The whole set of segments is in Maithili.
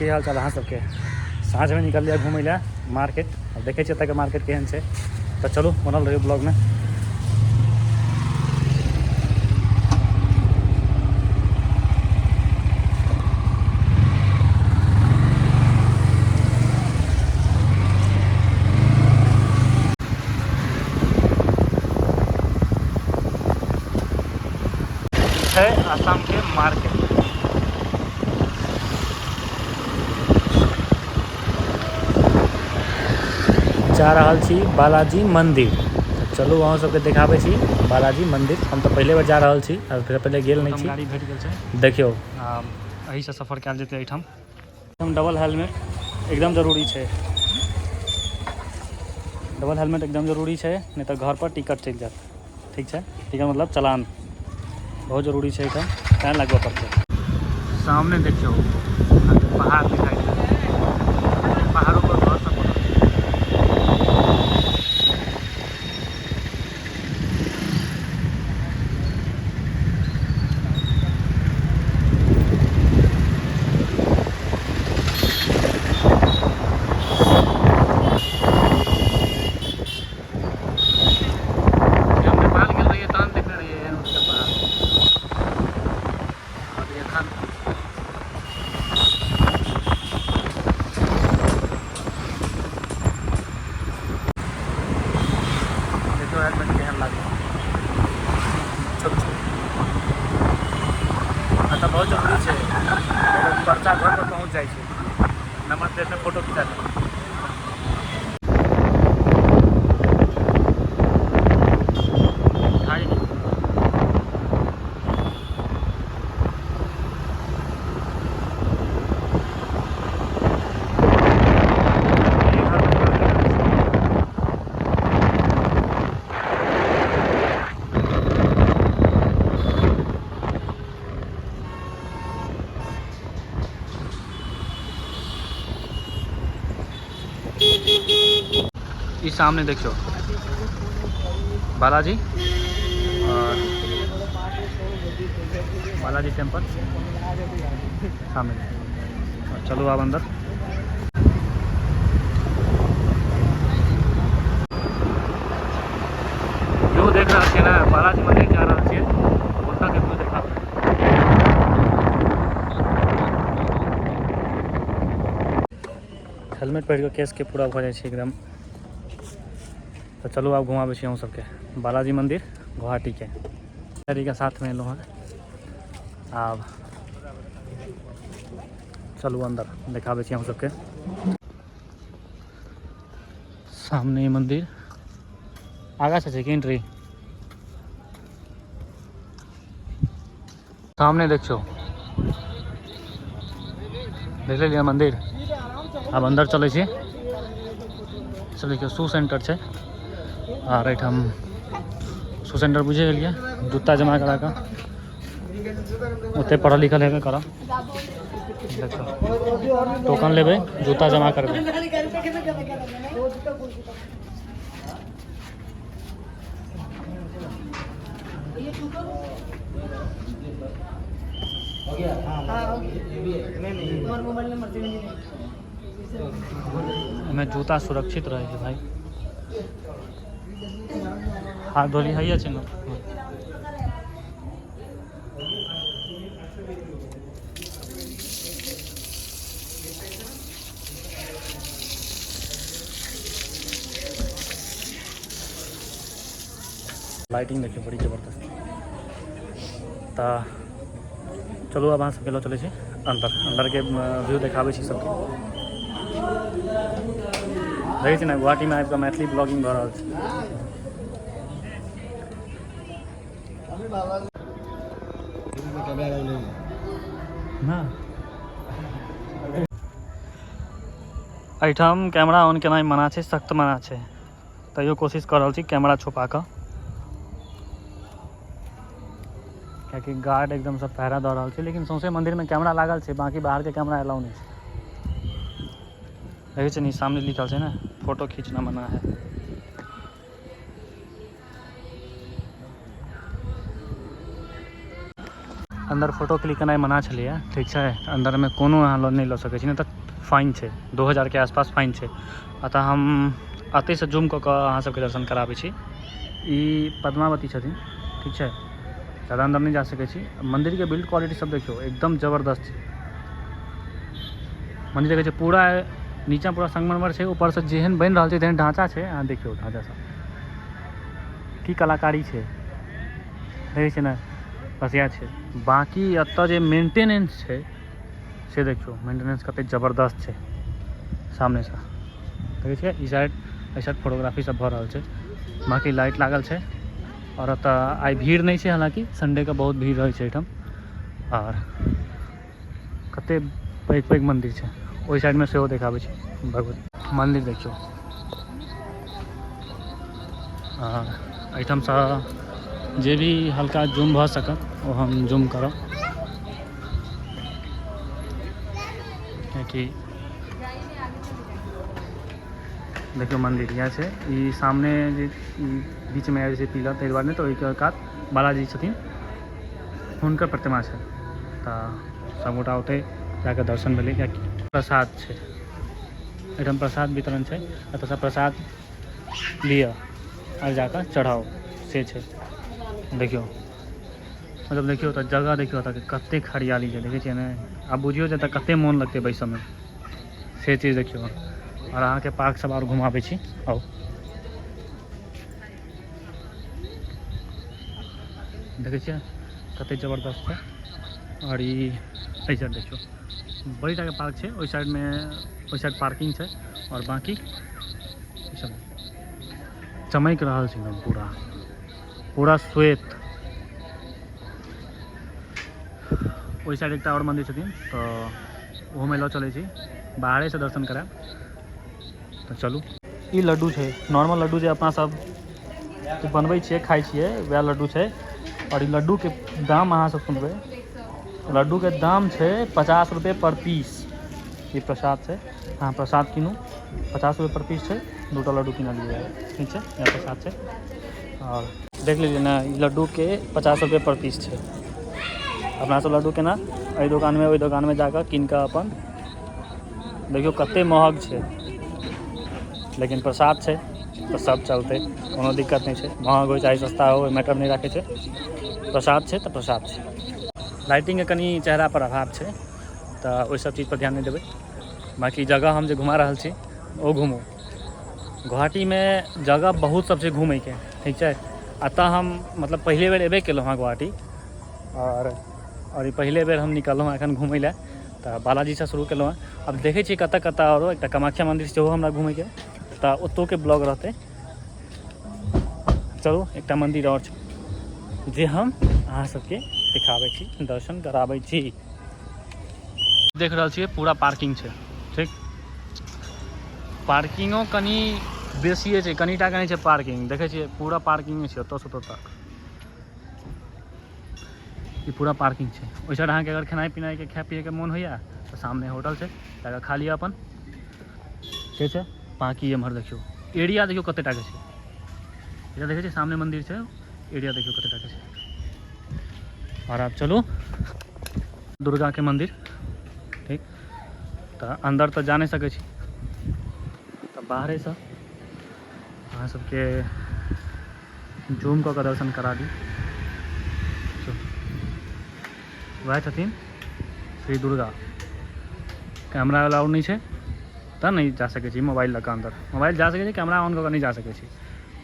की हाल चाल अहाँ सबके। साँझमे निकललियै घुमै लए मार्केट। आब देखै छियै एतऽके मार्केट केहन छै, तऽ चलू बनल रहियौ ब्लॉगमे। छै असमके मार्केट। जा रहल छी बालाजी मंदिर, तऽ चलू अहाँ सबके देखाबै छी बालाजी मंदिर। हम तऽ पहिले बेर जा रहल छी, आ फेर पहिले गेल नहि छी। गाड़ी भेट गेल छै। देखियौ, एहिसँ सफर कयल जेतै एहिठाम। एकदम डबल हेलमेट एकदम जरूरी छै, डबल हेलमेट एकदम जरूरी छै, नहि तऽ घर पर टिकट चलि जायत। ठीक छै, टिकट मतलब चलान बहुत जरूरी छै एहिठाम, तैँ लगबऽ पड़तै। सामने देखियौ पहाड़ दिखाई दे, पहाड़ों पर घर सब बनल छै। हम नेपाल गेल रहियै तहन देखने रहियै एहन ऊँचा पहाड़। और एखन देखियौ हेलमेट केहन लागल, छोट छोट। एतऽ बहुत जरूरी छै, पर्चा घर पर पहुँच जाइ छै, नंबर प्लेट में फोटो खिंचा लेबै। ई सामने देखियौ बालाजी और बालाजी टेम्पल सामने। और चलू आब अंदर। व्यू देख रहल छियै ने, बालाजी मंदिर जा रहल छियै, ओतऽ के व्यू देखा। हेलमेट पहिर कऽ केशके पूरा भऽ जाइ छै एकदम। तऽ चलू आब घुमाबै छी अहूँ सबके बालाजी मंदिर गुवाहाटीके। गाड़ीके साथमे एलहुँ हँ, आब चलू अंदर देखाबै छी अहूँ सबके। सामने मंदिर आगा से छै कि एंट्री। सामने देखियौ, देख लेलियै मंदिर। आब अंदर चलै छी। सब देखियौ शू सेंटर छै, आर एहिठाम शू सेंटर बुझि गेलियै, जूता जमा करा कऽ ओते पढ़ल लिखल हेबे करब। देखियौ टोकन लेबै, जूता जमा करबै। एहिमे जूता सुरक्षित रहै छै भाई। हाथ धोली है छै ने। लाइटिंग देखियौ बड़ी जबरदस्त। तऽ चलू आब अहाँ सबके लऽ चलै छी अंदर। अंदरके व्यू देखाबै छी सबके। देखै छी ने गुवाहाटीमे आबि कऽ मैथिली ब्लॉगिंग भऽ रहल छै। ना एहिठाम कैमरा ऑन केनाइ मना छै, सख्त मना छै, तैयो कोशिश कऽ रहल छी कैमरा छुपा कऽ, कियाकि गार्ड एकदम सब पहरा दऽ रहल छै। लेकिन सौंसे मंदिरमे कैमरा लागल छै, बाकी बाहरके कैमरा अलाउ नहि छै। देखै छै ने सामने लिखल छै ने, फोटो खींचना मना है। अंदर फोटो क्लिक केनाइ मना छलैए, ठीक छै। अंदरमे कोनो अहाँ नहि लऽ सकै छी, नहि तऽ फाइन छै, 2000 के आसपास फाइन छै। अतः हम एतहिसँ जूम कऽ कऽ अहाँ सबके दर्शन कराबै छी। ई पद्मावती छथिन, ठीक छै। ज़्यादा अंदर नहि जा सकै छी। मन्दिरके बिल्ड क्वालिटी सब देखियौ एकदम जबरदस्त छै। मन्दिर देखै छियै पूरा नीचा पूरा संगमरमर छै, ऊपरसँ जेहन बनि रहल छै तेहन ढाँचा छै। अहाँ देखियौ ढाँचा सब की कलाकारी छै, देखै छियै ने, बस इएह छै। बाँकी एतऽ जे मेंटेनेंस छै से देखियौ, मेंटेनेंस कते जबरदस्त छै। सामनेसँ देखै छियै ई साइड, एहि साइड फोटोग्राफी सब भऽ रहल छै। बाँकी लाइट लागल छै। आओर एतऽ आइ भीड़ नहि छै, हालाँकि संडेके बहुत भीड़ रहै छै एहिठाम। आओर कते पैघ पैघ मन्दिर छै, ओहि साइडमे सेहो देखाबै छै भगवती मन्दिर। देखियौ आ एहिठामसँ जे भी हल्का जूम भऽ सकत ओ हम जूम करब, कियाकि देखियौ मन्दिर इएह छै। ई सामने जे बीचमे आबि छै पीलर, ताहि दुआरे नहि तऽ ओहिके कात बालाजी छथिन, हुनकर प्रतिमा छै। तऽ सबगोटा ओतहि जाकऽ दर्शन भेलै, कियाकि प्रसाद छै एहिठाम, प्रसाद वितरण छै। एतऽसँ प्रसाद लिअ आओर जाकऽ चढ़ाउ, से छै। देखियौ मतलब देखियौ तऽ जगह देखियौ एतऽके कतेक हरियाली छै, देखै छियै ने। आब बुझियौ जे एतऽ कतेक मोन लगतै बैसऽमे, से चीज देखियौ। आओर अहाँके पार्क सब आओर घुमाबै छी, आउ। देखै छियै कतेक जबरदस्त छै। आओर ई एहि साइड देखियौ बड़ी टाके पार्क छै, ओहि साइडमे ओहि साइड पार्किंग छै। आओर बाँकी ई सब चमकि रहल छै एकदम पूरा पूरा श्वेत। ओहि साइड एकटा आओर मन्दिर छथिन, तऽ ओहोमे लऽ चलै छी, बाहरेसँ दर्शन करायब। तऽ चलू, ई लड्डू छै, नॉर्मल लड्डू जे अपना सब बनबै छियै खाइ छियै वएह लड्डू छै। आओर ई लड्डूके दाम अहाँ सब सुनबै, लड्डूके दाम छै 50 रुपये पर पीस। ई प्रसाद छै, अहाँ प्रसाद कीनू, 50 रुपये पर पीस छै, 2टा लड्डू कीनलियै, ठीक छै, इएह प्रसाद छै। आओर देख लेलियै ने, ई लड्डूके 50 रुपये पर पीस छै। अपना सब लड्डू केना एहि दोकानमे ओहि दोकानमे जाकऽ कीन कऽ अपन देखियौ कते महग छै, लेकिन प्रसाद छै तऽ सब चलतै, कोनो दिक्कत नहि छै। महग हो चाहे सस्ता हो, मैटर नहि राखै छै, प्रसाद छै तऽ प्रसाद छै। लाइटिंगके कनि चेहरा पर अभाव छै, तऽ ओहि सब चीज पर ध्यान नहि देबै। बाँकी जगह हम जे घुमा रहल छी ओ घुमू। गुवाहाटीमे जगह बहुत सब छै घुमैके, ठीक छै। एतऽ हम मतलब पहिले बेर एबे केलहुँ हँ गुवाहाटी, आओर ई पहिले बेर हम निकललहुँ हँ एखन घुमै लए, तऽ बालाजीसँ शुरू केलहुँ हँ। आब देखै छियै कतऽ कतऽ आओरो एकटा कामाख्या मन्दिर सेहो हमरा घुमैके, तऽ ओतौके ब्लॉग रहतै। चलू एकटा मन्दिर आओर छै जे हम अहाँ सबके देखाबै छी, दर्शन कराबै छी। देख रहल छियै पूरा पार्किंग छै, ठीक। पार्किंगो कनि बेसिए छै, कनिटा कनि छै पार्किंग, देखै छियै पूरा पार्किंगे छै ओतऽसँ ओतऽ तक, ई पूरा पार्किंग छै। ओहि साइड अहाँके अगर खेनाइ पिनाइके खाइ पियैके मोन होइए तऽ सामने होटल छै, जाकऽ खा लिअ अपन, से छै। बाँकी एम्हर देखियौ एरिया देखियौ कते टाके छै, एरिया देखै छियै सामने मन्दिर छै, एरिया देखियौ कते टाके छै। आओर आब चलू दुर्गाके मन्दिर, ठीक। तऽ अन्दर तऽ जा नहि सकै छी, तऽ बाहरेसँ अहाँ सबके जूम कऽ कऽ दर्शन करा दी। वएह छथिन श्री दुर्गा। कैमरा अलाउड नहि छै तऽ नहि जा सकै छी मोबाइल लऽ कऽ अन्दर, मोबाइल जा सकै छी, कैमरा ऑन कऽ कऽ नहि जा सकै छी।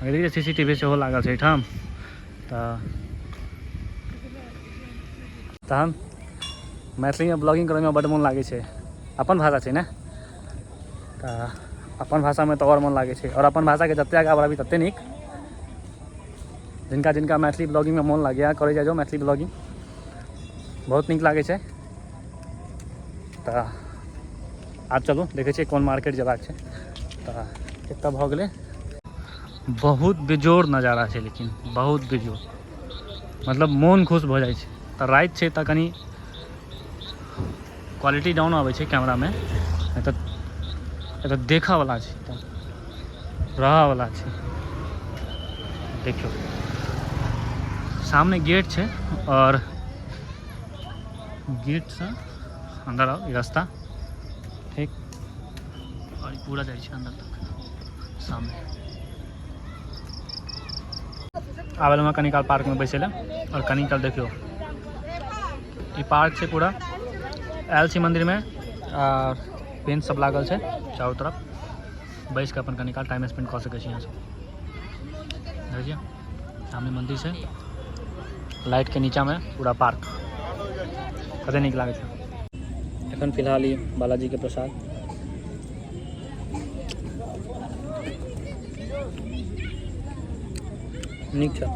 देखिए सी सी टी वी सेहो लागल छै एहिठाम। तऽ तहन मैथिलीमे ब्लॉगिंग करैमे बड्ड मोन लागै छै, अपन भाषा छै ने, तऽ अपन भाषामे तऽ आओर मोन लागै छै। आओर अपन भाषाके जतेक आगाँ बढ़ाबी ततेक नीक। जिनका जिनका मैथिली ब्लॉगिंगमे मोन लागैए करै जाइ जाउ मैथिली ब्लॉगिंग, बहुत नीक लागै छै। तऽ आब चलू देखै छियै कोन मार्केट जेबाक छै। तऽ एतऽ भऽ गेलै, बहुत बेजोड़ नजारा छै, लेकिन बहुत बेजोड़, मतलब मोन खुश भऽ जाइ छै। तऽ राति छै तऽ कनि क्वालिटी डाउन आबै छै कैमरामे, नहि तऽ एतऽ देखऽवला छै, तऽ रहऽवला छै। देखियौ सामने गेट छै आओर गेटसँ अन्दर आउ, ई रास्ता ठीक, आओर ई पूरा जाइ छै अन्दर तक। सामने आबे लए कनी काल पार्कमे बैसै लए। आओर कनी काल देखियौ, ई पार्क छै पूरा। आयल छी मन्दिरमे आर बेंच सब लागल छै चारू तरफ, बैस कऽ अपन कनी काल टाइम स्पेंड कऽ सकै छी। यहाँ सब देखै छियै, सामने मन्दिर छै, लाइटके नीचाँमे पूरा पार्क कते नीक लागै छै। एखन फिलहाल ई बालाजीके प्रसाद। नीक छै।